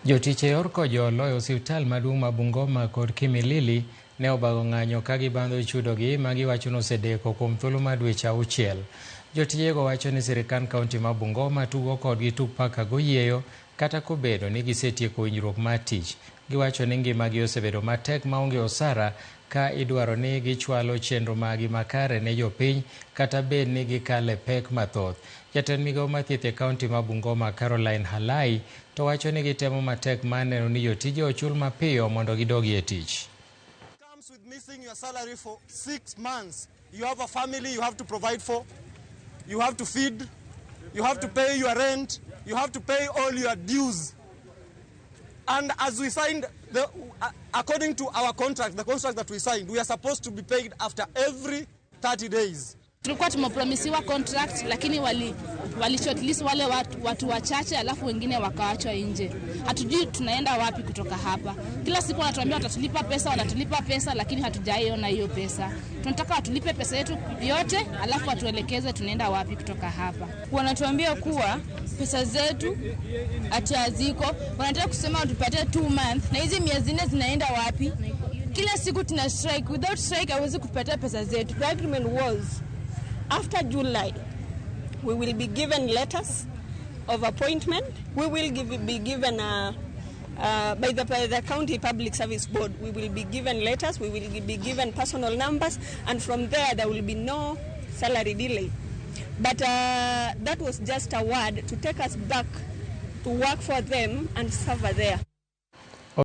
Jotich e yor kojolo e osiptal maduong' ma Bungoma kod Kimilili ne obago ng'anyo ka gibandho chudogi ma giwacho ni osedeko kuom thuolo mar dweche 6. Jotijego wacho ni sirikand kaunti ma Bungoma tugo kodgi tuk paka goyieyo kata kobedo ni gisetieko winjruok mar tich. Giwacho ni ngimagi osebedo matek maonge osara ka idwaro ni gichwalo chenro magi makare ne jopiny kata bed ni gikale pek mathoth. Jatend migawo mar thieth e kaunti ma Bungoma Caroline Halai to wacho ni gitemo matek mar neno ni jotije ochul mapiyo mondo gidogi e tich. Comes with missing your salary for 6 months. You have a family you have to provide for, you have to feed, you have to pay your rent, you have to pay all your dues. And as we signed, according to our contract, the contract that we signed, we are supposed to be paid after every 30 days. Tulikuwa tumepromisiwa contract lakini wali shortlist wale watu wachache alafu wengine wakaachwa nje. Hatujui tunaenda wapi kutoka hapa. Kila siku wanatuambia watatulipa pesa, watatulipa pesa lakini hatujaiona hiyo pesa. Tunataka watulipe pesa yetu yote alafu watuelekeze tunaenda wapi kutoka hapa. Wanatuambia kuwa pesa zetu ati haziko. Wanataka kusema watupatie 2 months na hizi miezi 4 zinaenda wapi? Kila siku tuna strike. Without strike hawezi kutupatia pesa zetu. The agreement was after July, we will be given letters of appointment. We will be given by the County Public Service Board. We will be given letters. We will be given personal numbers, and from there will be no salary delay. But that was just a word to take us back to work for them and suffer there.